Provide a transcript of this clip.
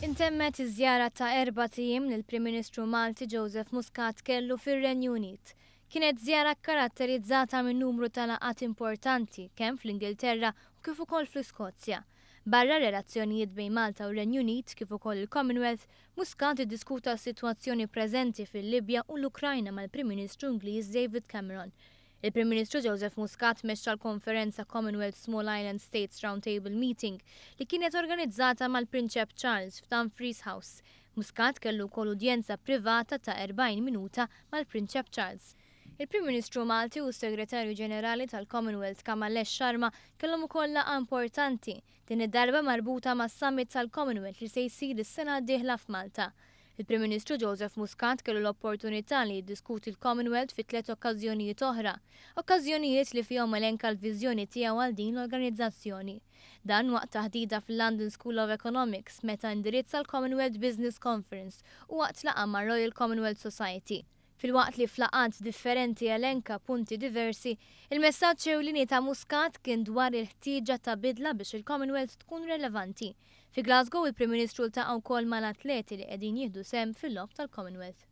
Intemmet iż-żjara ta' 4 ijiem li l-Prim Ministru Malti Joseph Muscat kellu fir-Renju Unit. Kienet żjara karatterizzata minn numru ta' laqgħat importanti kemm fl-Ingilterra u kif ukoll fl-Iskozja. Barra relazzjonijiet bejn Malta u Renju Unit kif ukoll il-Commonwealth, Muscat iddiskuta s-sitwazzjoni preżenti fil-Libja u l-Ukrajna mal-Prim Ministru Ingliż David Cameron. Il-Prim Ministru Joseph Muscat mexxa l-konferenza Commonwealth Small Island States Roundtable Meeting li kienet organizzata mal-Prinċep Charles f'Dumfries House. Muscat kellu wkoll udjenza privata ta' 40 minuta mal-Prinċep Charles. Il-Prim Ministru Malti u s-Segretarju Ġenerali tal-Commonwealth Kamalesh Sharma kellhom ukoll laqgħa importanti din id-darba marbuta mas-Summit tal-Commonwealth li se jsir is-sena d-dieħla f'Malta. Il-Prim Ministru Joseph Muscat kellu l-opportunità li jiddiskuti l-Commonwealth fi tliet okkażjonijiet oħra, okkażjonijiet li fihom elenka l-viżjoni tiegħu għal din l-organizzazzjoni. Dan waqt taħdida fil-London School of Economics meta indirizza l-Commonwealth Business Conference u waqt laqgħa ma' Royal Commonwealth Society. Filwaqt li f'laqgħat differenti elenka punti diversi, il-messaġġ ewlieni ta' Muscat kien dwar il-ħtieġa ta' bidla biex il-Commonwealth tkun relevanti. Fi Glasgow il-Prim Ministru ltaqa' wkoll mal-atleti li qegħdin jieħdu sehem fil-logħob tal-Commonwealth.